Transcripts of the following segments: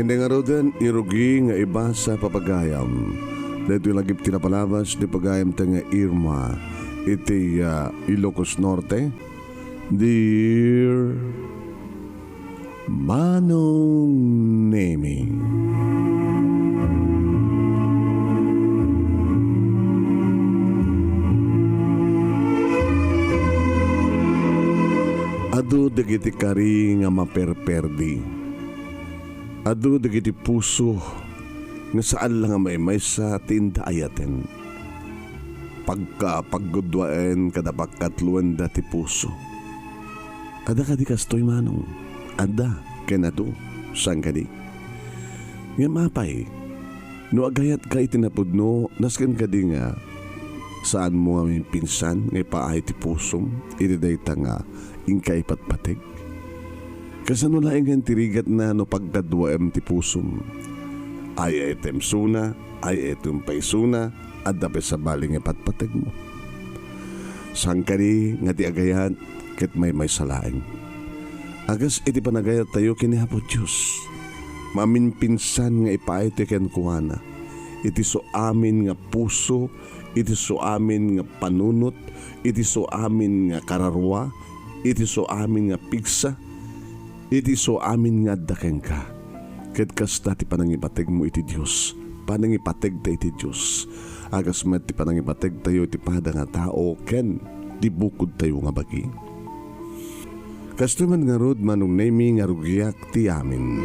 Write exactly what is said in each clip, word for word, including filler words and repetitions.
Ngaruden, irugi nga ibasa, pagayam. Daytoy lagip ti napalabas ti pagayam ta nga Irma iti, ah, Ilocos Norte. Dear Manong Nemi. Adu dagiti kari nga maperperdi. Adu dagiti puso nga saan la nga maymaysa ti inda ayaten. Pagka pagguduaen kada pagkatloenda ti puso. Adda kadi kastoy, Manong? Adda, ken adu, saan kadi? Ngem apay, no agayatka iti napudno, nasken kadi nga saanmo nga maminpinsan nga ipaay ti pusom iti dayta nga inka ipatpateg? Kasano laeng nga ti rigatna no pagkaduaem ti pusom? Ay-ayatem isuna, ay-ayatem pay isuna, adda pay sabali nga ipatpategmo. Saan kadi nga ti agayat ket maymaysa laeng. Agas iti panagayattayo ken ni Apo Dios, maminpinsan nga ipaayto kenkuana iti isu amin nga puso, iti isu amin nga panunot, iti isu amin nga kararua, iti isu amin nga pigsa, iti isu amin nga adda kenka. Ket kasta ti panangipategmo iti Dios. Panangipategta iti Dios. Agas met ti panangipategtayo iti pada nga tao ken ti bukodtayo nga bagi. Kastoy man ngarud, Manong Nemi, nga rugiak ti amin.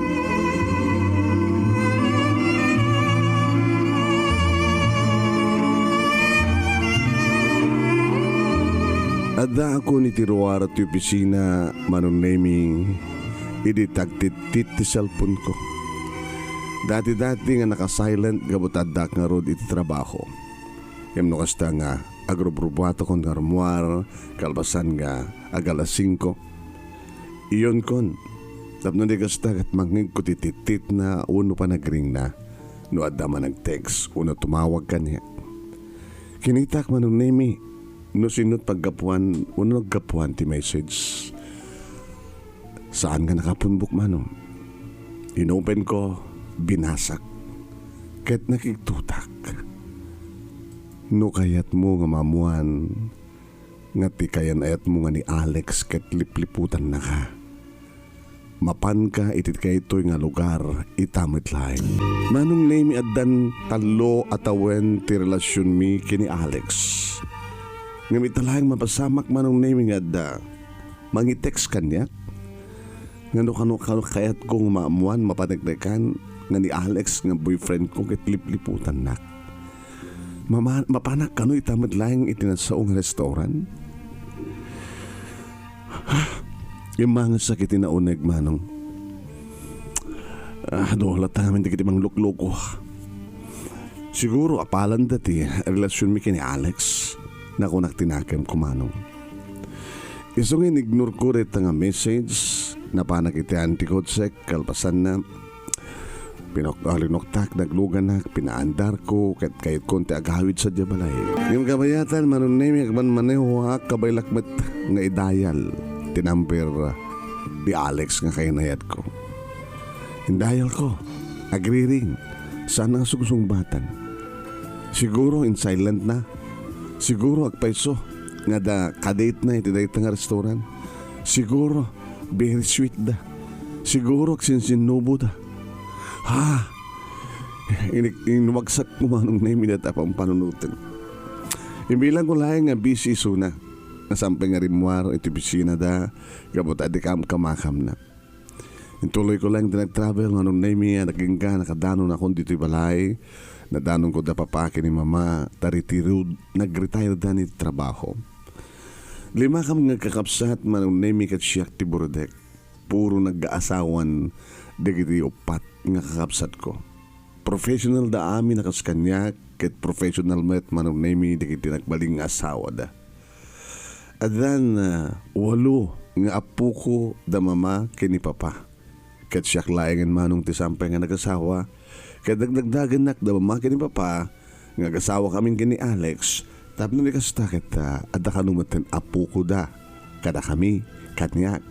Addaakon iti ruar ti opisina, Manong Nemi, idi tagtittit ti cellphone-ko. Dati-dati nga naka-silent gapu ta addaak ngarud iti trabaho. Ngem no kasta nga agrubrubuatakon nga rummuar, kalpasan nga ag-alas singko, iyonkon, tapno di kasta ket mangngegko ti tittitna wenno panagringna no adda man nag-text wenno tumawag kaniak. Kinitak, Manong Nemi, no sino ti paggapuan wenno naggapuan ti message. Saan nga nakapunbok, Manong. Inopen ko, binasak, ket nakigtutak. No kayatmo nga maammuan nga ti kayan-ayatmo nga ni Alex ket lipliputannaka, mapanka iti daytoy nga lugar ita met laeng. Manong Nemi, addan tallo a tawen ti relasionmi ken ni Alex. Ngem ita laeng mapasamak, Manong Nemi, nga adda mangi-text kaniak. Nga no kano, kano kayatko nga maammuan, mapaneknekan nga ni Alex nga boyfriend ko ket lipliputannak. Mama-, mapanak kano ita met laeng iti nagsao nga restaurant? Immangesak iti nauneg, Manong. Ah, adu latta ngamin dagiti manglukloko. Siguro, apalanda ti relasionmi ken ni Alex, nakunak ti nakemko, Manong. Isu nga in-ignore ko dayta nga message, napanak iti anti-kotsek, kalpasanna, pinok-, ah, linuktak, nagluganak, pinaandarko, ket kayetkon ti agawid sadiay balay. Ngem kabayatan, Manong Nemi, agmanmanehoak, kabaelak met nga idayal ti number ni Alex nga kayan-ayatko. Indayalko, agriring, saan nga sungsungbatan. Siguro, in-silent na. Siguro, agpayso nga adda kadate-na iti dayta nga restaurant. Siguro, very sweet da. Siguro, agsinsinnubo da. Ha? Inik-, inwagsak ko, Manong Nemi, dayta a pampanunoten. Imbilang ko laeng nga busy isuna. Nasampay nga rimmuar iti opisina da, gapu ta adda kamkamakamna. Intuloy ko laeng ti nag-travel, Manong Nemi, a nagingga, nakadanonakon ditoy balay. Nadanonko da papa ken ni mama, ta retired, nag-retire da ni trabaho. Lima kami nga kakabsat, Manong Nemi, ket siak ti buredek. Puro nagaasawan dagiti uppat nga kakabsatko. Professional da amin a kas kaniak, ket professional met, Manong Nemi, dagiti nagbalin nga asawada. Addan, ah, walo nga appoko da mama ken ni papa. Ket siak laengen, Manong, ti sampay nga nagasawa. Ket dagdagdagennak da mama ken ni papa nga agasawakamin ken ni Alex, tapno di kasta ket, ah, adda kano metten appoko da kadakami, kaniak.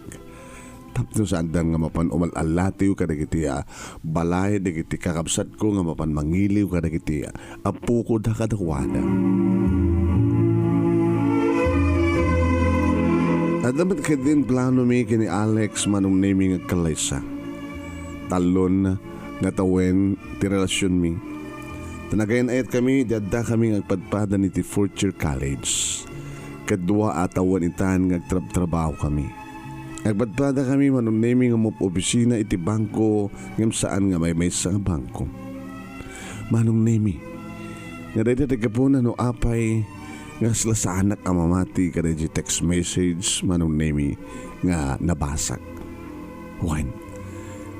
no saandan nga mapan umal-allatiw kadagiti, ah, balay dagiti kakabsatko nga mapan mangiliw kadagiti, ah, apoko da kadakuada. Adda met ketdin planomi ken ni Alex, Manong Nemi, nga agkallaysa. Tallon nga tawen ti relasionmi. Ta nagayan-ayatkami, di addakami nga agpadpadan iti fourth year college. Ket dua a tawen itan nga agtrabtrabahokami. Agpadpadakami, Manong Nemi, nga umup-opisina iti bangko ngem saan nga maymaysa nga bangko. Manong Nemi, nga dayta ti gapuna no apay nga kasla saanak a mamati kadaydi text message, Manong Nemi, nga nabasak. Wen,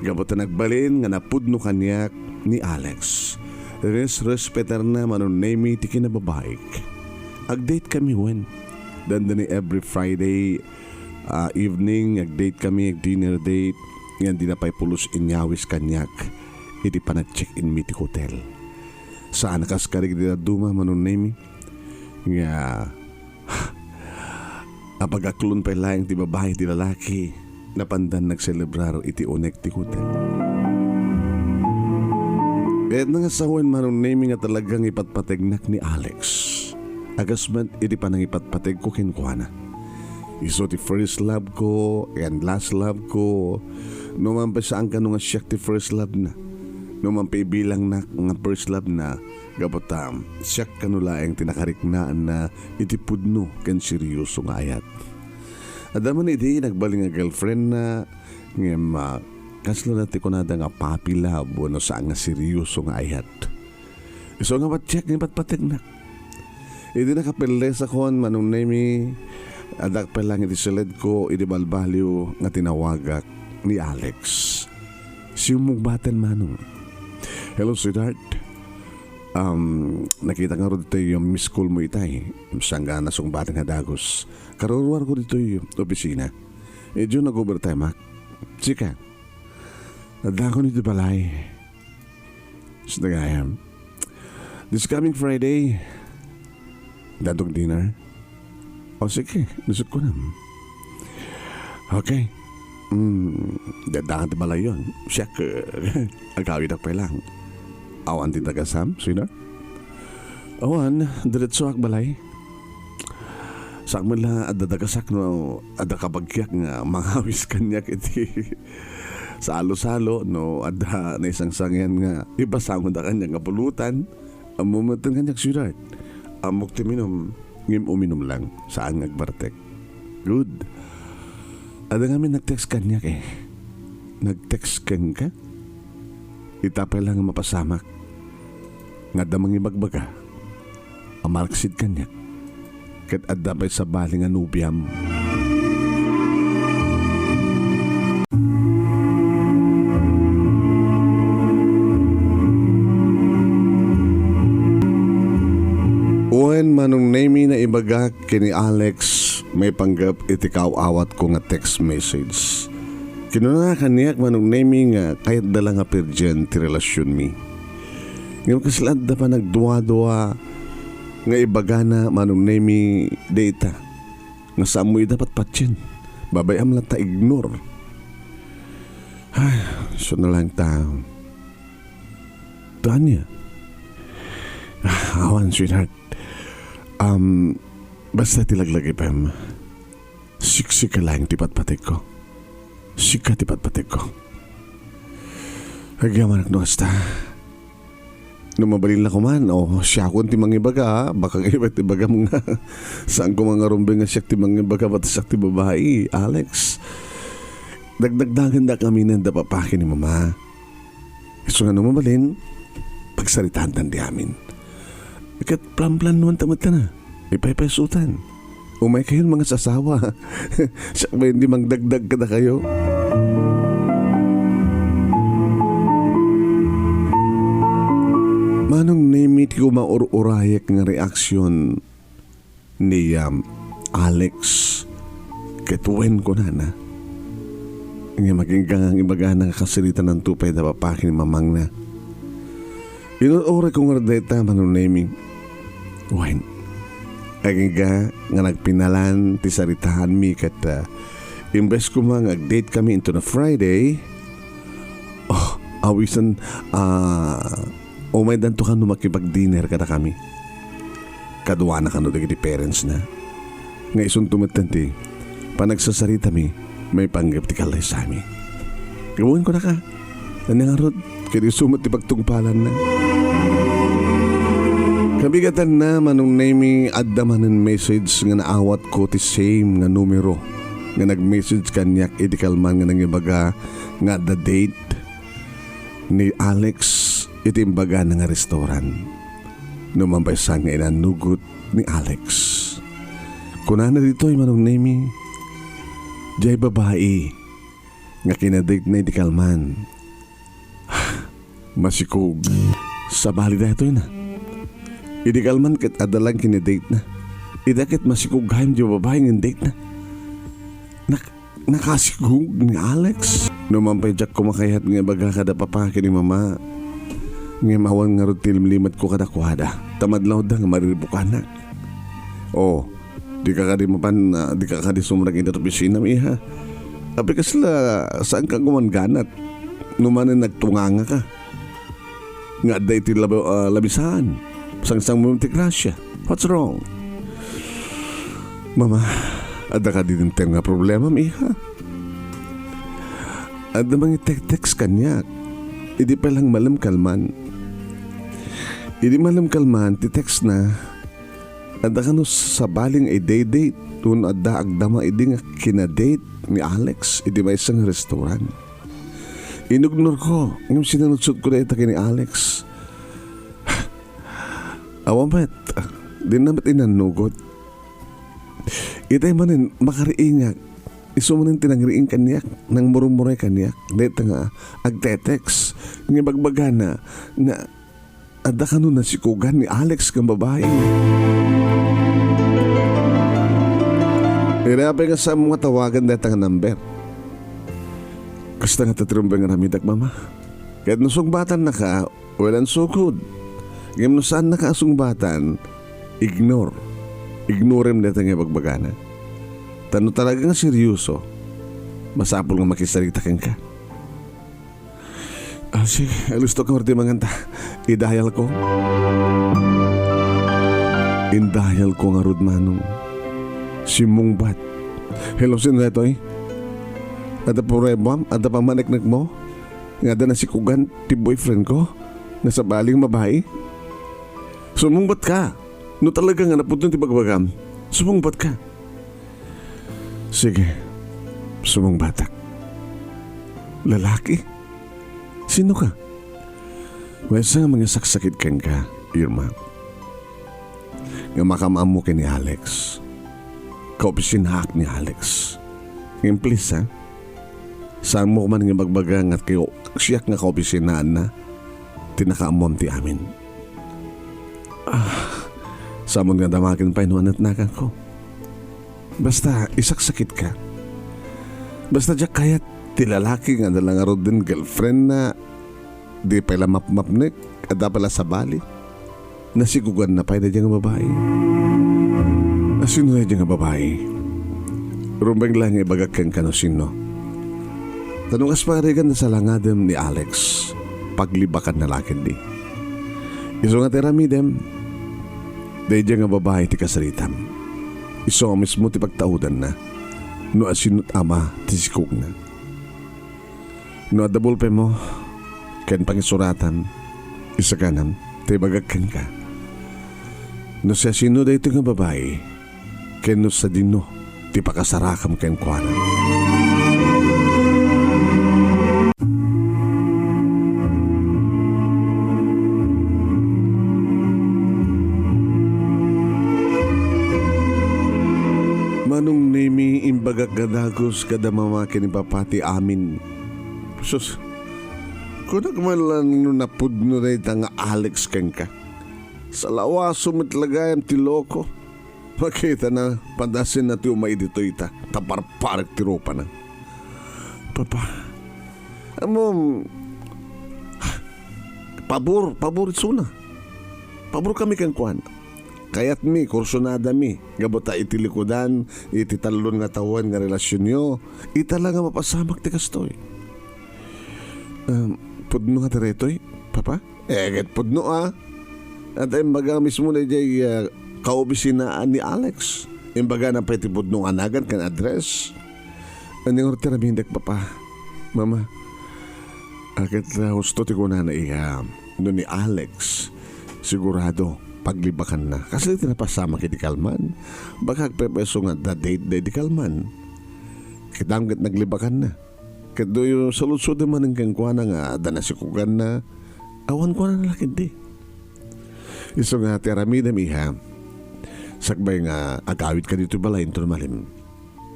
gapu ta nagbalin nga napudno kaniak ni Alex. Res-respetarna, Manong Nemi, ti kinababaik. Agdate kami wen. Dandani every Friday, ah, evening, agdate kami, ag-dinner date. Ngem dina pay pulos inyawis kaniak iti panag-check-in mi ti hotel. Saan a kas kadagiti dadduma, Manong Nemi, nga apagaklon pay laeng ti babai ti lalaki, napandan nagselebrar iti unek ti hotel. Ket nangasawen, Manong Nemi, nga talagang ipatpategnak ni Alex. Agas met iti panangipatpategko kenkuana. Isu ti first love ko and last love ko. No man pay saan kano nga siak ti first love na. No man pay ibilangnak nga first love na, gapu ta siak kano laeng ti nakariknaanna iti pudno ken seryoso nga ayat. Adda man idi nagbalin nga girlfriend na, ngem, ah, kasla ti kunada nga puppy love wenno saan nga seryoso nga ayat. Isu nga patiek nga ipatpategnak. Idi nakapellesakon, Manong Nemi, addak pay laeng iti siledko idi balbaliw nga tinawagak ni Alex. Simmugbaten, Manong. "Hello, sweetheart. Um, nakitak ngarud ditoy miss call mo itay. Saan nga nasungbaten nga dagus. Karuruarko ditoy opisina. Idiay nag-overtime ak. Sika. Addakon iti balay." Saan nga gayam? "This coming Friday, addaak dinner." "O, sige, no isu kunam." "Okay. Mm, addaak ti balayon. Siak, eh, agawidak pay laeng." "Awan ti dagasam, sweetheart?" "Awan, diretsoak balay. Saan met la adda dagasak no adda kabagiak nga mangawis kaniak iti salo-salo no adda naisangsangian nga ipasangoda kaniak nga pulutan. Ammom metten kaniak, sweetheart. Ammok ti uminum, ngem uminum lang. Saan nga agbartek." "Good. Adda ngamin nag-text kaniak, eh." "Nag-text kenka?" "Ita pay la nga mapasamak nga adda mangibagbaga a marksid kaniak ket adda pay sabali nga nobiam." Wen, Manong Nemi, naibagak ken ni Alex maipanggep iti kaaw-awatko nga text message. Kinunana kaniak, Manong Nemi, nga kayatda la nga pirdian ti relasionmi. Ngem kasla adda panagduadua nga ibagana, Manong Nemi, dayta nga saanmo ida patpatien. Babayam latta ignore. Ay, isu na laeng ta. Tanya. Ah, awan, sweetheart. Um, basta ti laglagipem. Siksika laeng ti patpategko. Sika ti patpategko. Agyamanak no kasta. No mabalin la koman, o, siakon ti mangibaga, ha? Baka ibat ibagam nga saan ko nga rumbeng nga siak ti mangibaga, ba't siak ti babai, Alex. Dagdagdagan da kami da papaki ni Mama. Isu nga no mabalin, pagsaritaan ta di amin. Ket plan-plan naman ta met na. Ipaypaysutan. Umay kayon, mga sasawa. Siak ba hindi mangdagdag kadakayo? Manong Nemi ti kumaur-urayek nga reaksyon ni, um, Alex ket wen kunana. Nga magingga nga ibagana nga kasaritananto pay da papaki ni mamangna. Inur-uray ko nga dayta, Manong Nemi. Wen, agingga nga nagpinalan ti saritaanmi ket, ah, Imbes koma nga ag-date kami inton a Friday, oh, awisan, ah, umaydanto kano makipag-dinner kadakami. Kaduana kano dagiti parents na. Nga isunto metten ti panagsasaritami maipanggep ti kallaysami. Gapuenko daka. Ania ngarud, ket isu met ti pagtungpalanna. Kabigatanna, Manong Nemy, adda manen message nga naawatko ti same nga numero nga nag-message kaniak idi kalman nga nangibaga nga adda date ni Alex iti imbagana nga restaurant. No mampaysaan nga inannugot ni Alex. Kunana ditoy, Manong Nemy, diay babai nga kinadate na iti kalman. Masikog. Sabali daytoy na. Idi kalman ket adda lang kinadate na. Ida ket masikog gayam diay babai nga in-date na. Nak-, nakasikog ni Alex. No man pay diak kumakayat nga ibaga kada papa ken ni mama. Ngem awan ngarud ti limlimetko kadakuada. Ta madlawda nga mariribukanak. Oh, di ka kadi mapan, ah, di ka kadi sumrek iti opisinam, iha. Apay kasla, saan ka gumangganat? No manen nagtunganga ka. Nga adda iti lab-, ah, labisaan. Sangsangmo ti grasia. What's wrong? Mama, adda kadi dimteng nga problemam, iha? Adda mangitek-text kaniak. Idi pay lang malem kalman. Idi malem kalman, ti text na, adda kano sabali nga i-date-date wenno adda agdama idi nga kinadate ni Alex iti maysa nga restaurant. Inignorko, ngem sinaludsodko dayta ken ni Alex. Awan met, dinna met inannugot. Itay manen, makariingak. Isu manen ti nangriing kaniak, nangmurmuray kaniak. Dayta nga agte-text, nga ibagbagana nga adda kano nasikogan ni Alex nga babai. Ira pay nga saanmo nga tawagan dayta nga number. Kasta nga ti rumbeng nga aramidek, Mama. Ket no sungbatan naka, well and so good. Ngem no saan naka a sungbatan, ignore. Ignorem dayta nga ibagbagana. Ta no talaga nga seryoso, masapul nga makisarita kenka. Ah, sige, alusto ka, ordi manganta. Idayal ko. Indayal ko ngarud, Manong. Simmungbat. Hello, sino daytoy? Adda pruebam? Adda pammaneknekmo? Nga adda nasikogan ti boyfriend ko? Nga sabali nga babai? Sumungbat ka. No talaga nga napudno ti bagbagam, sumungbat ka. Sige, sumungbatak. Lalaki? Sino ka? Maysa nga mangisaksakit kenka, Irma. Nga makaammo ken ni Alex. Kaopisinaak ni Alex. Ngem please, ha? Saanmo man nga ibagbaga nga kayo, siak nga kaopisinaanna ti nakaammoam ti amin. Ah, saanmo nga damagen pay no anetnakanko. Basta, isaksakit ka. Basta, diak kayat ti lalaki nga adda la ngaruden girlfriend na, di pay la mapmapnek, adda pay la sabali. Nasikoganna pay daydiay nga babai. A, sino daydiay nga babai? Rumbeng la nga ibagak kenka no sino. Ta no kas pagarigan, nasalangadem ni Alex, paglibakanna la ketdi. Isu nga ti aramidem, daydiay nga babai ti kasaritam. Isu a mismo ti pagtaudanna no asino't ama ti sikogna. No adda bulpenmo ken pangisuratam, isaganam ta ibagak kenka no siasino daytoy nga babai ken no sadino ti pakasarakam kenkuana. Manong Nemi, imbagak nga dagus kada mama ken ni papa ti amin. Sus, kunak man lang no napudno dayta nga Alex kenka. Salawaso met la gayam ti loko. Makita na, padasen na ti umay ditoy ta, ta parparek ti rupana. Papa, amom, pabor, pabor isuna. Pabor kami kenkuana. Kayatmi, kursunadami, gapu ta iti likudan, iti tallon nga tawen nga relasionyo, ita la nga mapasamak ti kastoy. Em, pudno nga daytoy, Papa? Eh, ket pudno, a. At imbaga mismo na ijay, ah, kaopisinaan ni Alex. Imbagana pay ti pudno nga nagan ken address. Ania ngarud ti aramidek, Papa? Mama, a, ket, ah, husto ti kunana, iha. No ni Alex, sigurado, paglibakanna. Kasla ti napasamak iti kalman. Baka agpayso nga adda date daydi kalman. Kitam ket naglibakanna. Ket no saludsodem manen kenkuana nga adda nasikuganna, awan kunana la ketdi. Isu nga ti aramidem, iha, sakbay nga agawidka ditoy balay inton malem,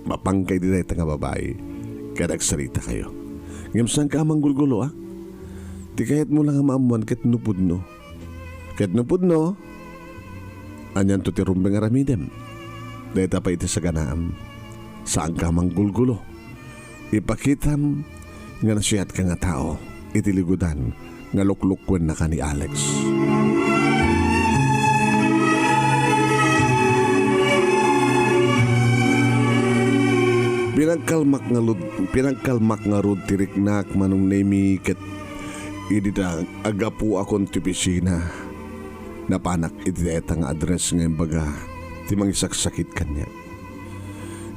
mapanka idi dayta nga babai, ket agsaritakayo. Ngem saanka a manggulgulo, a? Ti kayatmo la nga maammuan ket no pudno. Ket no pudno, anianto ti rumbeng aramidem? Dayta pay iti saganaam. Saanka a manggulgulo. Ipakitam nga nasiatka nga tao iti likudan nga luklukkuennaka ni Alex. Pinagkalmak ngarud, pinagkalmak ngarud ti riknak, Manong Nemi, ket idi da aggapuakon ti opisina, napanak iti dayta nga address nga imbaga ti mangisaksakit kaniak.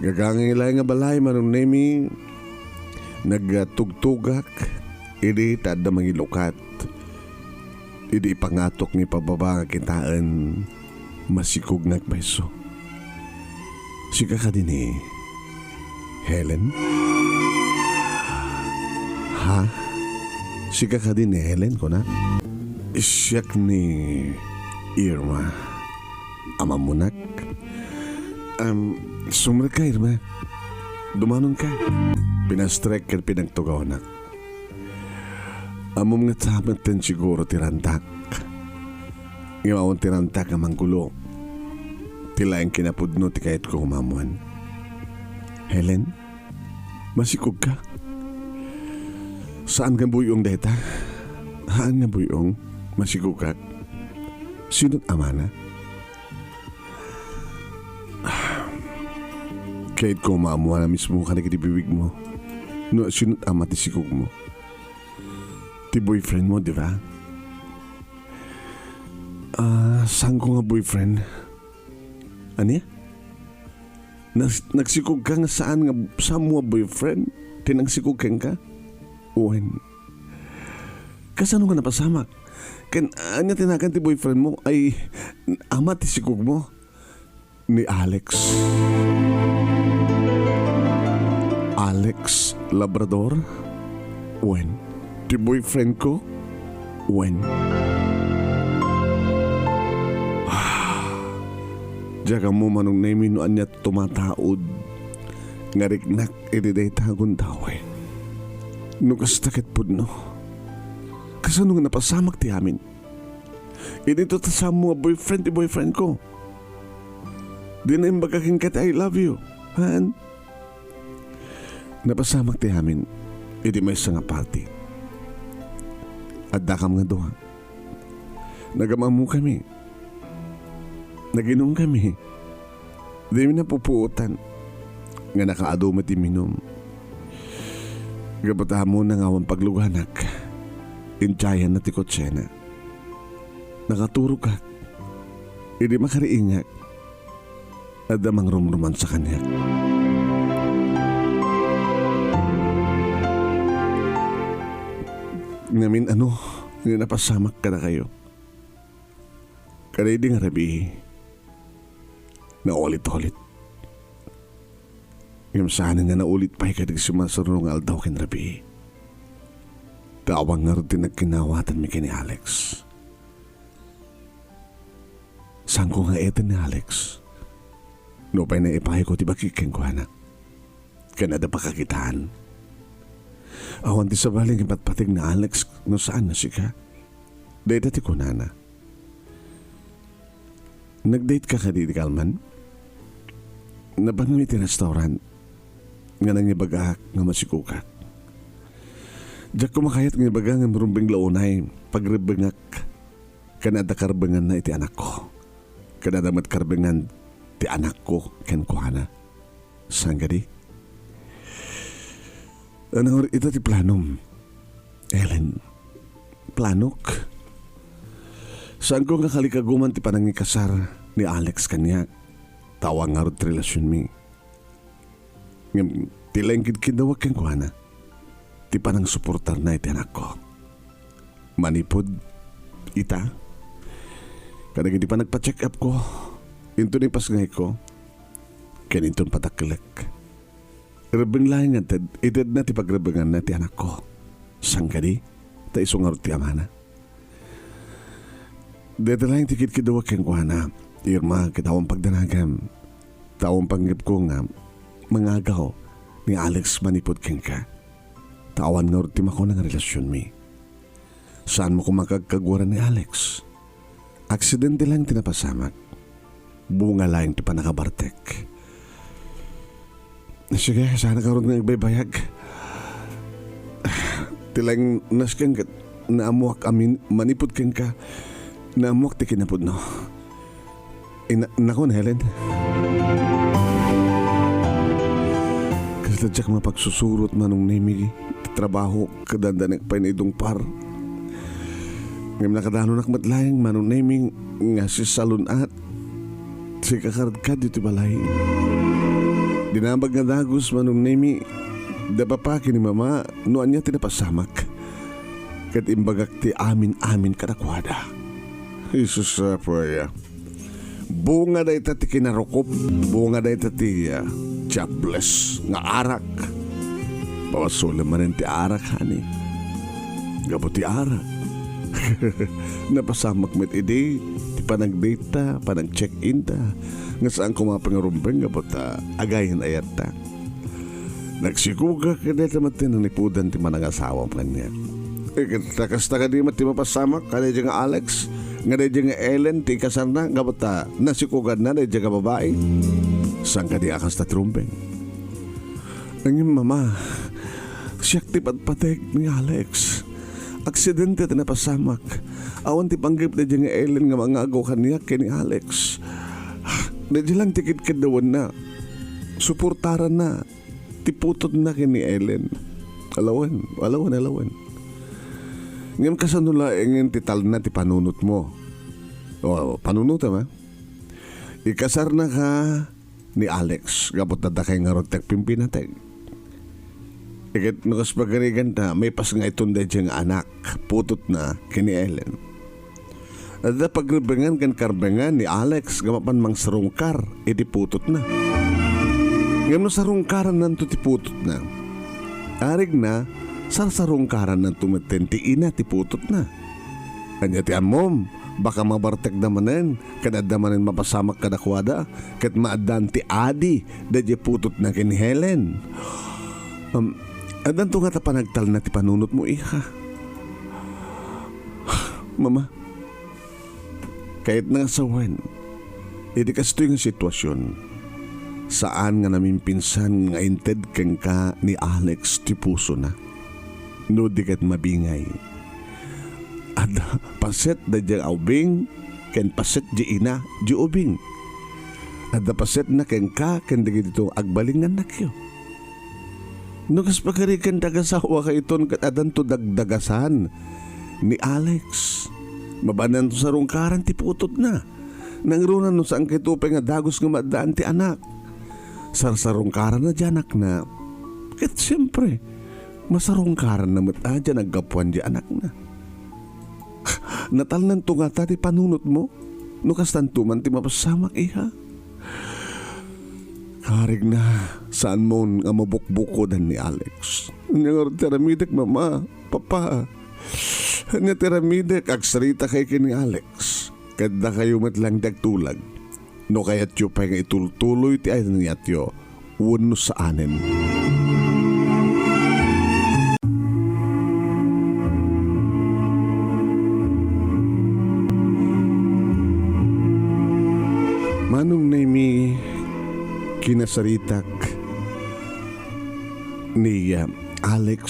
Gagangay laeng nga balay, Manong Nemi, nagtugtugak idi ta adda mangilukat. Idi ipangatok nga ipababa nga kitaen, masikog nga agpayso. Sika kadi ni Helen? Ha? Sika kadi ni Helen, kuna? Siak ni Irma. Ammonak? Am, sumrekka, Irma. Dumanonka. Pinastrek ken pinagtugawnak. Ammom nga sa metten siguro ti rantak. Ngem awan ti rantak a manggulo. Ti laeng kinapudno ti kayatko nga maammuan. Helen, masikogka? Saan nga buy-ong dayta? Haan nga buy-ong. Masikogak. Sino't amana? Kayatko nga maammuan a mismo kadagiti bibigmo no sino't ama ti sikogmo. Ti boyfriendmo, di ba? Ah, saanko nga boyfriend? Ania? Nas-, nagsikogka nga saan nga, saanmo nga boyfriend ti nangsikog kenka? Wen. Kasano nga napasamak? Ken ania ti nagan ti boyfriendmo? Ay, ama ti sikogmo? Ni Alex. Alex Labrador? Wen, ti boyfriendko? Wen. Diak ammo, Manong Nemi, no ania ti tumataud nga riknak iti dayta a gundaway. No kasta ket pudno, kasano nga napasamak ti amin? Idi ta saanmo nga boyfriend ti boyfriendko. Dina imbaga kenka ti "I love you." Haan? Napasamak ti amin iti maysa nga party. Addakam nga dua. Nagam-ammokami. Naginumkami. Dimi napupuotan nga nakaadu met ti minum. Gapu ta ammona nga awan pagluganak, intiayanna ti kotsena. Nakaturogak. Idi makariingak, adda mangrumromansa kaniak. Ngamin, ano nga napasamak kadakayo? Kadaydi nga rabii, naulit-ulit. Ngem saanen nga naulit pay kadagiti sumasurno nga aldaw ken rabii. Ta awan ngarud ti nagkinawatanmi ken ni Alex. Saanko nga eten ni Alex? Nupay naipayko ti bagi kenkuana. Ken adda pakakitaan. Awan ti sabali nga ipatpateg ni Alex no saan nga sika. Dayta ti kunana. Nag-date ka kadi di kalman? Nabanmi ti restaurant nga nangibagak nga masikogak. Diak koma kayat nga ibaga nga rumbeng la unay pagrebbengak ken adda karebbenganna iti anakko. Ket adda met karbengan ti anakko kenkuana. Saan kadi? Ania ngarud ita ti planom? Ellen, planok. Saanko nga kalikaguman ti panangikasar ni Alex kaniak. Ta awan ngarud ti relasionmi. Ngem ti laeng kidkiddawek kenkuana, ti panangsuportarna iti anakko. Manipud ita, kadagiti panagpa-check-upko, inton ipasngayko, ken inton padakkelek. Rebbeng laeng nga inted-, itedna ti pagrebbenganna ti anakko. Saan kadi? Ta isu ngarud ti amana. Dayta laeng ti kidkiddawek kenkuana, Irma, ket awan pagdanagam. Ta awan panggepko nga mangagaw ni Alex manipud kenka. Ta awan ngarud ti makuna nga relasionmi. Saanmo koma nga agkaguaran ni Alex. Aksidente laeng ti napasamak. Bunga laeng ti pannakabartek. Sige, saan ngarud nga agbaybayag. Ti laeng nasken ket naammoak a min-, manipud kenka, naammoak ti kinapudno. Ina-, nakon, Helen. Kasla diak mapagsusurot, Manong Nemi, ti trabaho, ket dandanek pay naidungpar. Ngem nakadanonak met laeng, Manong Nemi, nga sisalun-at, sikakarad kadyo ti balay. Dinamag nga dagus, Manong Nemi, da papa ken ni mama, no ania ti napasamak. Ket imbagak ti amin-amin kadakuada. Jesus, uh, prayer. Bunga dayta ti kinarukob, bunga dayta ti, ah, jobless nga arak. Pabasolem manen ti arak, honey. Gapu ti arak. Napasamak met idi ti panagdate-ta, panag-check-in-ta, nga saan koma pangarumbeng gapu ta agayen-ayatta. Nagsikuga ket dayta met ti nanipudan ti manangasawam kaniak. Ket ta kasta kadi met ti mapasamak kadaydiay nga Alex, nga daydiay nga Ellen ti ikasarna, gapu ta nasikuganna daydiay nga babai. Saan kadi a kasta ti rumbeng? Ngem, Mama, siak ti patpateg ni Alex. Aksidente ti napasamak. Awan ti panggep daydiay nga Ellen nga mangagaw kaniak ken ni Alex. Daydiay lang ti kidkiddawanna. Suportaranna ti putotna ken ni Ellen. Alawen, alawen, alawen. Ngem kasano laengen ti talna ti panunotmo? O, panunotem, a? Ikasarnaka ni Alex, gapu ta dakay ngarud ti agpimpinateg. Ket no kas pagarigan ta, maipasngayton daydiay nga anak, putotna, ken ni Ellen. Adda pagrebengan ken karbengan ni Alex nga mapan mangsarungkar iti putotna. Ngem no sarungkarannanto ti putotna, arigna, sarsarungkarannanto metten ti ina ti putotna. Ania ti ammom? Baka mabartekda manen, ket adda manen mapasamak kadakuada, ket maaddaan ti adi daydiay putotna ken ni Helen. Um, addanto ngata panagtalna ti panunotmo, iha. Mama, kayatna nga sawen, iti kastoy nga sitwasion, saan nga namimpinsan nga inted kenka ni Alex ti pusona. No di ket mabingay, adda paset daydiay a ubing ken paset di ina di ubing. Adda pasetna kenka ken dagiti agbalingannakyo. No kas pagarigan ti agasawaka iton ket addanto dagdagasan ni Alex, mabaananto sarungkaran ti putotna. Nangruna no saan kayto pay nga dagus nga maaddaan ti anak. Sarsarungkaranna di anakna. Ket siempre, masarungkaranna met a di naggapuan di anakna. Natalnanto ngata ti panunotmo? No kastanto man ti mapasamak, iha? Karigna, saanmon nga mabukbukodan ni Alex. Ania ngarud ti aramidek, Mama, Papa? Ania ti aramidek? Agsaritakay ken ni Alex. Ket dakayo met lang ti agtulag. No kayatyo pay nga itultuloy ti ayat-ayatyo, wenno saanen. Manong Nemi, kinasaritak ni, ah, Alex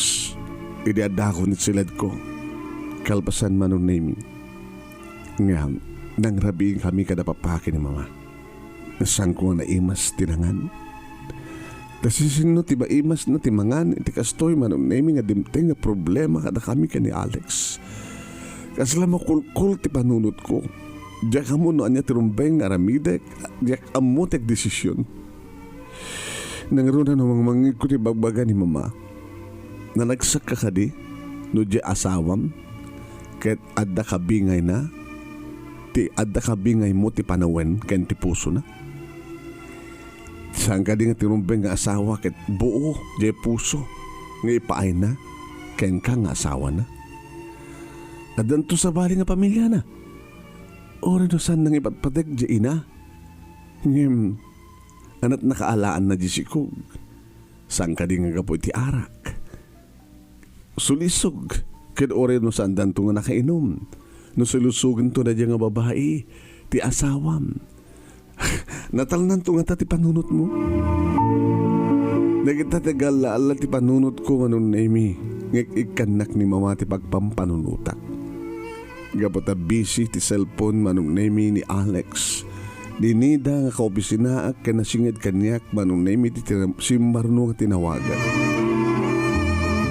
idi addako iti siledko. Kalpasan, Manong Nemi, nga nangrabiinkami kada papa ken ni mama. Saanko nga naimas ti nangan. Ta siasino ti maimasna ti mangan iti kastoy, Manong Nemi, nga dimteng nga problema kadakami ken ni Alex? Kasla makulkol ti panunotko. Diak ammo no ania ti rumbeng nga aramidek, diak ammo ti agdesision. Nangruna no mangmangngegko ti bagbaga ni mama. Nanagsakka kadi no diay asawam ket adda kabingayna, ti adda kabingaymo ti panawen ken ti pusona? Saan kadi nga ti rumbeng nga asawa ket buo diay puso nga ipaayna kenka nga asawana? Addanto sabali nga pamiliana. Uray no saan nangipatpateg diay ina. Ngem, anat nakaalaanna diay sikog. Saan kadi nga gapu iti arak? Sulisog, ket uray no saandanto nga nakainom. No sulisogento daydiay nga babai, ti asawam. Natalnanto ngata ti panunotmo? Dagita ti agalla-alla ti panunotko, Manong Nemi, nga ik-, ikkannak ni mama ti pagpampanunotak. Gapu ta busy ti cellphone, Manong Nemi, ni Alex. Dinida nga kaopisinaak ken nasinged kaniak, Manong Nemi, ti tina-, simmarno nga tinawagan.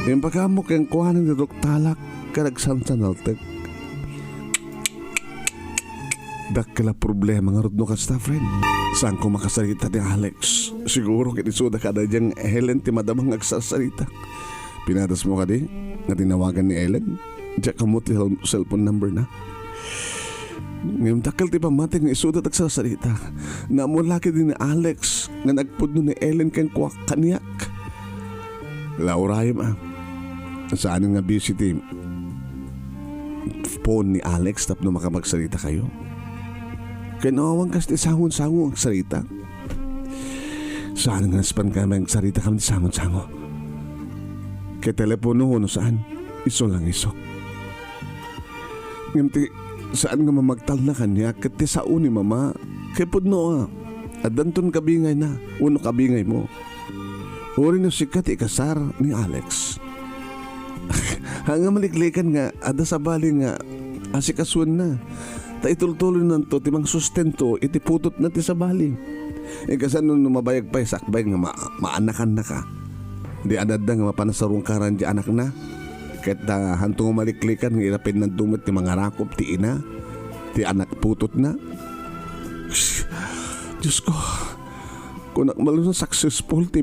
Impakaammo kenkuana ni Doc Talak ken agsansanaltek. Dakkel a problema ngarud no kasta, friend. Saanko makasarita ni Alex? Siguro ket isuda kadaydiay nga Helen ti madama nga agsarsarita. Pinadas mo kadi nga tinawagan ni Ellen? Diak ammo ti cell-, cellphone number na. Ngem dakkel ti pammatik nga isuda ti agsarsarita. Naammo la kadi ni Alex nga nagpudno ni Ellen kenkuak, kaniak. Laurayem a. Saan nga busy ti phone ni Alex tapno makapagsaritakayo? Ken awan kas ti sango-sango nga agsarita. Saan nga naspan kami agsarita kami ti sango-sango? Ket telepono no saan, isu lang isu. Ngem ti saan nga mamagtalna kaniak ket ti sao ni mama, ket pudno a, addanton kabingayna wenno kabingaymo. Uray no sika ti ikasar ni Alex. Haan nga maliklikan nga adda sabali nga asikasuenna. Ta itultuloynanto ti mangsustento iti putotna ti sabali. Ikasano no mabayag pay sakbay nga ma-, maanakannaka? Di adda nga mapan a sarungkaran diay anakna. Ket, ah, haanto nga maliklikan nga irapidnanto met ti mangarakop ti ina, ti anak putotna. Diosko, kunak malon a successful ti,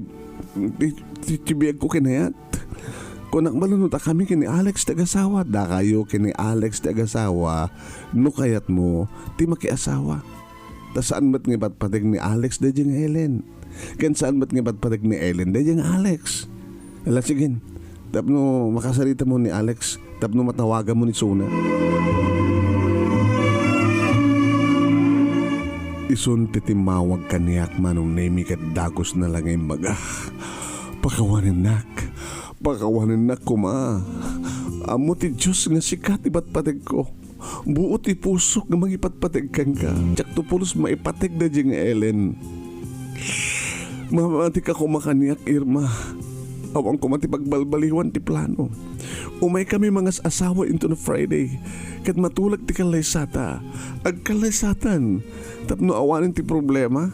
ti, ti, ti biagko ken ayat. Kunak malon no dakami ken ni Alex ti agasawa, dakayo ken ni Alex ti agasawa, no kayatmo ti makiasawa. Ta saan met nga ipatpateg ni Alex daydiay nga Ellen. Ken saan met nga ipatpateg ni Ellen daydiay nga Alex. Ala, sige. Tapno makasarita mo ni Alex, tapno matawagan mo ni Sona. Isun ti timmawag kaniak, Manong Nemi, ket dagus na la nga imbaga. Pakawanennak. Pakawanennak koma. Ammo ti Dios nga sika ti patpategko. Buo ti pusok nga mangipatpateg kenka. Diakto pulos maipateg daydiay nga Ellen. Mamatika koma kaniak, Irma. Awan koma ti pagbalbaliwan ti plano. Umaykami mangas-asawa inton Friday, ket matulag ti kallaysata. Agkallaysatan tapno awanen ti problema.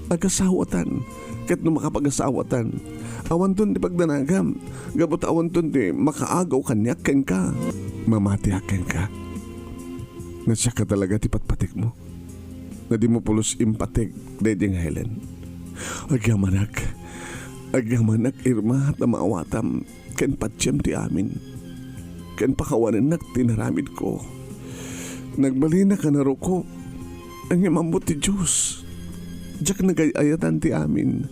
Agasawatan. Ket no makapagasawatan, awanton ti pagdanagam, gapu ta awanton ti makaagaw kaniak kenka. Mamatiak kenka. Nga siak a talaga ti patpategmo. Nga dimo pulos impateg daydiay nga Helen. Agyamanak. Agyamanak, Irma, ta maawatam ken patiem ti amin, ken pakawanennak ti inaramidko. Nagbalinak a narukop, ngem ammo ti Dios. Diak nagay-ayatan ti amin.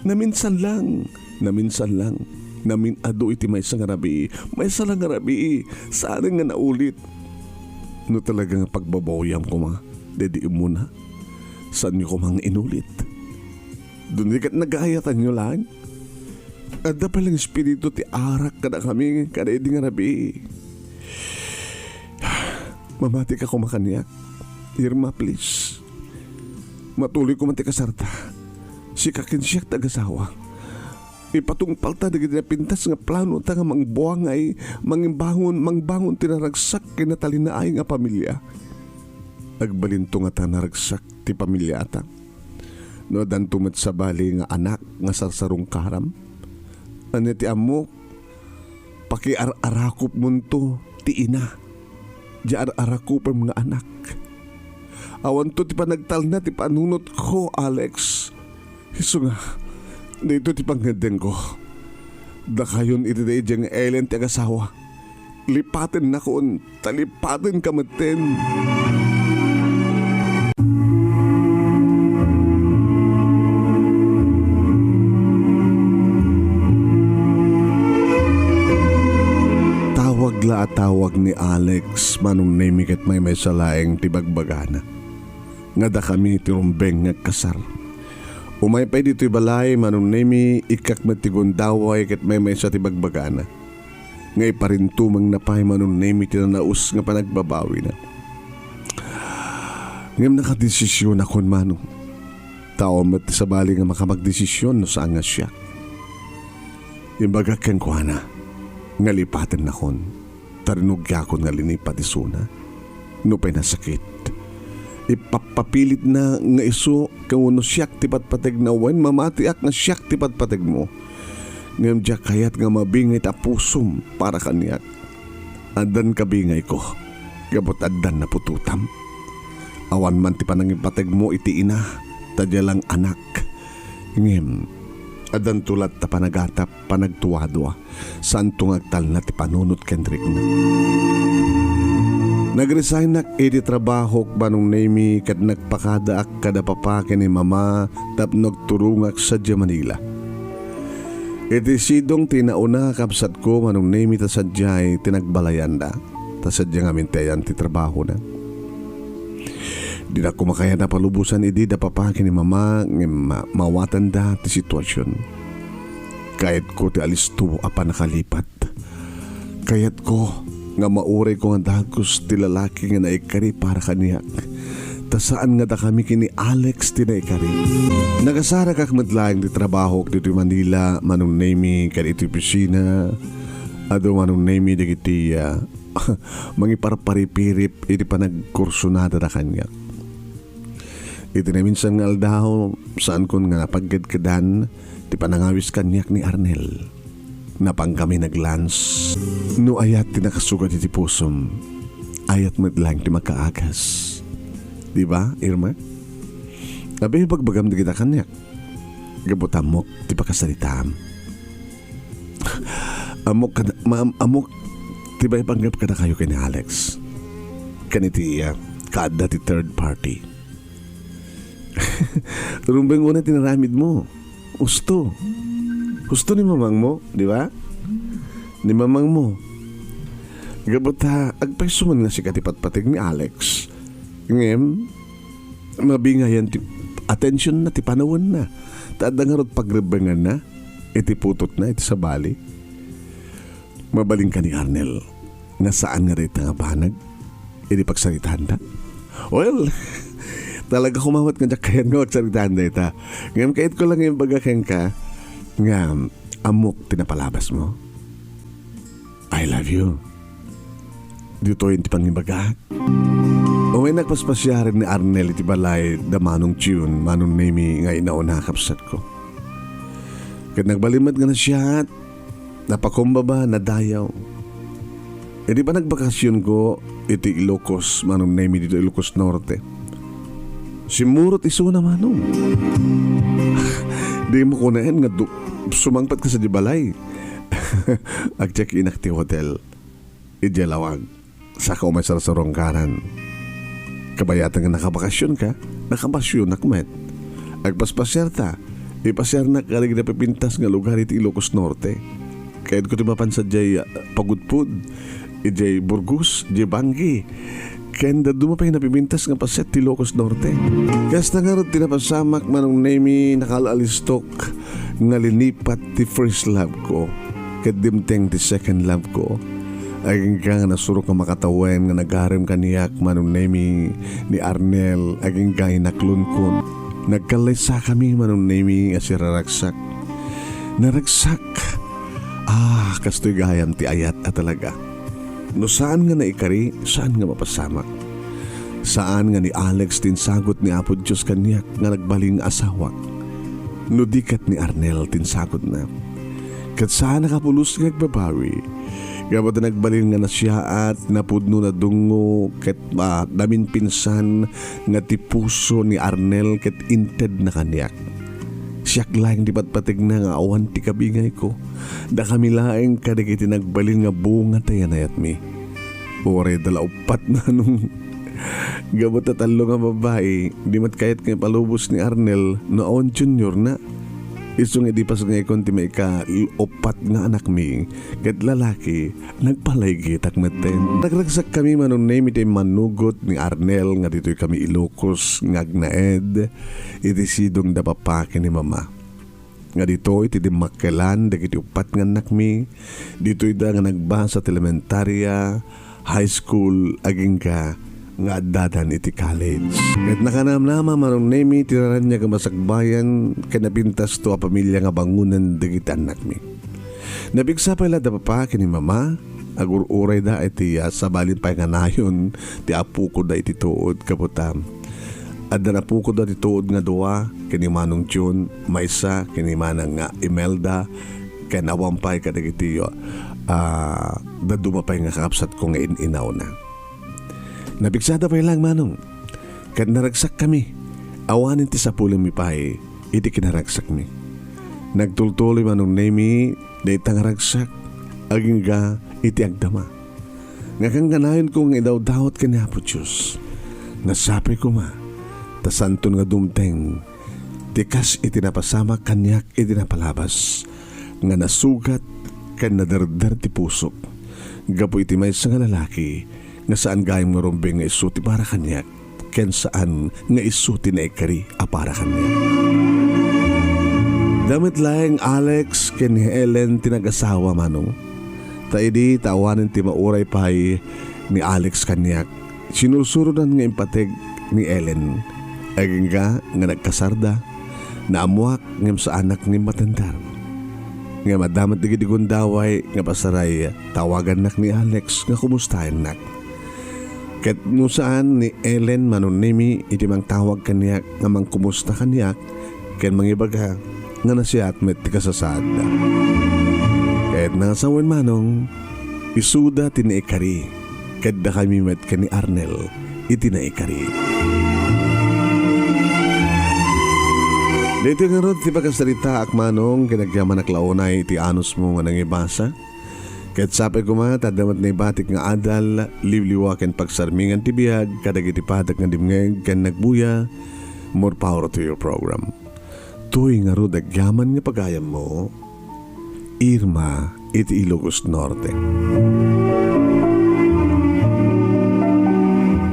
Naminsan lang, naminsan lang. Namin-adu iti maysa nga rabii, maysa lang nga rabii, saan nga naulit. No talaga nga pagbabawiam koma, daydi immuna, saanyo koma nga inulit. Duni ket nagayatanyo laeng. Adda pay lang espiritu ti arak kadakami kada idi nga rabii. Mamatika koma kaniak. Irma, please. Matuloy koma ti kasarta. Sika ken siak ti agasawa. Ipatungpalta dagiti napintas nga planota nga mangbuangay, mangimbangon, mangbangon ti naragsak ken natalinaay nga pamilia. Agbalinto ngata naragsak ti pamiliata? No addanto met sabali nga anak nga sarsarungkaram? Ania ti ammok? Pakiar-arakupmonto ti ina, diay ar-arakupem nga anak. Awanto ti panagtalna ti panunotko, Alex. Isu nga, daytoy ti pangngeddengko. Dakayon iti daydiay nga Ellen ti agasawa. Lipatennakon, ta lipatenka metten. Tawag la a tawag ni Alex, Manong Nemy, ket maymaysa laeng ti bagbagana nga dakami ti rumbeng nga agkasar. Umay pay ditoy balay, Manong Nemy, ikkak met ti gundaway ket maymaysa ti bagbagana nga iparintumengna pay, Manong Nemy, ti nanaus nga panagbabawina. Ngem nakadesisionakon, Manong. Tao met ti sabali nga makamagdesision no saan nga siak. Imbagak kenkuana nga lipatennakon. Ta rinugiakon nga linipat isuna. Nupay nasakit, ipapapilitna nga isu wenno siak ti patpategna wen mamatiak nga siak ti patpategmo. Ngem diak kayat nga mabingay ti pusom para kaniak. Addan kabingayko, gapu ta addan naputotam. Awan man ti panangipategmo iti ina, ta dia lang anak. Ngem, addanto latta panagatap, panagtuadua, saanto nga agtalna ti panunot ken rikna. Nagresignak iti trabahok, Manong Nemy, ket nagpakadaak kada papa ken ni mama tapno agturongak sadiay Manila. Iti sidong ti nauna, kabsatko, Manong Nemy, ta sadiay ti nagbalayanda, ta sadiay ngamin ti ayan ti trabahona. Dinak koma kayat a palubosan idi da papa ken ni mama ngem ma-, mawatanda ti situasion. Kayatko ti alisto a pannakalipat. Kayatko nga maurayko nga dagus ti lalaki nga naikari para kaniak. Ta saan nga dakami ken ni Alex ti naikari. Nakasarakak met laeng ti trabahok ditoy Manila, Manong Nemy, ken iti opisina. Adu, Manong Nemy, dagiti, ah, mangiparparipirip iti panagkursunada da kaniak. Iti naminsan nga aldaw, saankon nga napagkedkedan ti panangawis kaniak ni Arnel. Napankami nag-lunch. No ayat ti nakasugat iti pusom, ayat met laeng ti makaagas. Di ba, Irma? Abi, bagbagam dagita kaniak. Gapu ta ammok ti pakasaritaam. Ammok kada, ma-, ammok ti baybay-am kadakayo ken ni Alex. Ken iti, ah, kaadda ti third party. Rumbeng unay ti naramidmo. Husto. Husto ni mamangmo, di ba? Ni mamangmo. Gapu ta, agpayso man nga sika ti patpateg ni Alex. Ngem, mabingayan ti atensionna, ti panawenna. Ta adda ngarud pagrebbenganna iti putotna, iti sabali. Mabalinka ni Arnel nga saan nga dayta nga banag idi pagsaritaanda? Well, talaga koma met nga diak kayat nga pagsaritaanda ita. Ngem kayatko lang nga imbaga kenka nga ammok ti napalabasmo. I love you. Ditoy ti pangibagak. Umay nagpaspasiaren ni Arnel iti balay da Manong June, Manong Nemy nga inauna, kabsatko. Ket nagbalin met nga nasiat, napakumbaba, nadayaw. Idi panagbakasionko iti Ilocos, Manong Nemy, ditoy Ilocos Norte. Simmurot isuna, Manong. Dimo kunaen nga du-, sumangpetka sadiay balay. Ag-check-inak ti hotel idiay lawag. Saka umay sarsarungkaran. Kabayatan nga nakabakasionka, nakabakasionak met. Agpaspasiarta, ipasiarnak kadagiti napipintas nga lugar iti Ilocos Norte. Kayatko ti mapan sadiay, ah, Pagudpud, idiay Burgos, idiay Bangui. Ken dadduma pay napipintas nga paset ti Ilocos Norte. Kasta ngarud ti napasamak, Manong Nemy, nakaal-alistok nga linipat ti first love ko. Ket dimteng ti second love ko. Agingga nga nasurok nga makatawen nga nagarem kaniak, Manong Nemy, ni Arnel, agingga inaklonkon. Nagkallaysakami, Manong Nemy, a siraragsak. Naragsak. Ah, kastoy gayam ti ayat a talaga. No saan nga naikari, saan nga mapasamak. Saan nga ni Alex ti insagut ni Apo Dios kaniak nga nagbalin nga asawak, no di ket ni Arnel ti insagutna. Ket saan a kapulos nga agbabawi. Gapu ta nagbalin nga nasiaat, napudno, nadungngo, ket, ah, naminpinsan nga ti puso ni Arnel ket intedna kaniak. Siak laeng ti patpategna nga awan ti kabingayko. Dakami laeng kadagiti nagbalin nga bunga ti yanayatmi. Uray da la uppat, Manong. Gapu ta tallo nga babai, di met kayat nga ipalubos ni Arnel no awan juniorna. Isu nga idi pasngayko ti maika-uppat nga anakmi, ket lalaki, nagpalaygitak metten. Nagragsakkami, Manong Nemi, ti immanugot ni Arnel nga ditoy kami Ilocos nga agnaed iti sidongda papa ken ni mama. Nga ditoy ti dimmakkelan dagiti uppat nga annakmi, ditoyda nga nagbasa ti elementaria, high school, agingga nga addadan iti college. Ket nakanamnama, Manong Nemi, ti naraniag a masakbayan ken napintasto a pamilia nga bangonen dagiti annakmi. Napigsa pay la da papa ken ni mama, agur-urayda iti, ah, sabali pay nga nayon ti apokoda iti tuod, gapu ta adda napokoda ti tuod nga dua, ken ni Manong Jun, maysa, ken ni Manang nga Imelda, ken awan pay kadagiti, ah, dadduma pay nga kakabsatko nga in-inawna. Napigsada pay laeng, Manong, ket naragsakkami. Awanen ti sapulenmi pay iti kinaragsakmi. Nagtultuloy, Manong Nemi, dayta nga ragsak, agingga iti agdama. Nga kangganayonko nga idawdawat ken ni Apo Dios. Nga sapay koma, ta saanton nga dumteng ti kas iti napasamak kaniak iti napalabas, nga nasugat ken naderder ti pusok, gapu iti maysa nga lalaki nga saan gayam nga rumbeng nga isu ti para kaniak, ken saan nga isu ti naikari a para kaniak. Damet laeng Alex ken ni Helen ti nagasawa, Manong. Ta idi ta awanen ti mauray pay ni Alex kaniak, sinursurodan nga impateg ni Ellen. Agingga nga nagkasarda, naammuak ngem saanak nga immatender. Ngem adda met dagiti gundaway nga pasaray, tawagannak ni Alex nga kumustaennak. Ket no saan ni Ellen, Manong Nemi, iti mangtawag kaniak nga mangkumusta kaniak ken mangibaga nga nasiaat met ti kasasaadda. Ket nangasawen, Manong, isuda ti naikari, ket dakami met ken ni Arnel iti naikari. Daytoy ngarud ti pakasaritaak, Manong, ken agyamanak la unay iti anusmo nga nangibasa. Ket sapay koma ta adda met naibatik nga adal, liwliwa ken pagsarmingan ti biag kadagiti padak nga dimngeg ken nagbuya. More power to your program. Toy ngarud agyaman nga pagayammo, Irma iti Ilocos Norte.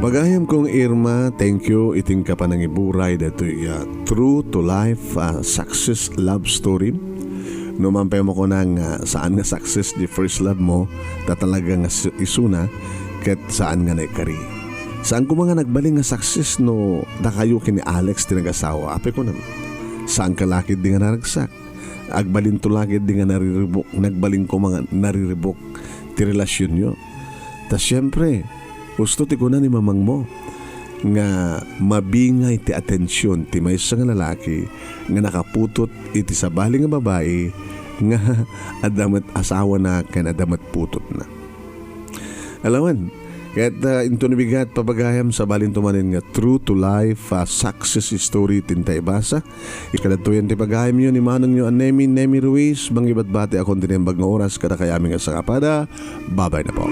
Pagayam kong Irma, thank you iti inka panangiburay daytoy, ah, true to life, ah, success love story. No man pay makuna nga saan nga success di first love mo, ta talaga nga su-, isuna, ket saan nga naikari. Saan koma nga nagbalin nga success no dakayo ken ni Alex ti nagasawa. Apay kunam, saan ka la ketdi nga naragsak. Agbalinto la ketdi nga nariribuk, nagbalin koma nga nariribuk ti relasionyo. Ta siempre, usto ti kuna ni mamangmo nga mabingay ti atension ti maysa nga lalaki nga nakaputot iti sabali nga babai nga adda met asawana ken adda met putotna. Alawen, ket, ah, inton bigat, papagayam, sabalinto manen nga true to life, ah, success story ti inta ibasa. Ikadatoyan ti pagayamyo ni manongyo a Nemi, Nemi Ruiz, mangibatbati a kon ti naimbag nga oras kadakayo amin nga sangapada. Babay na po.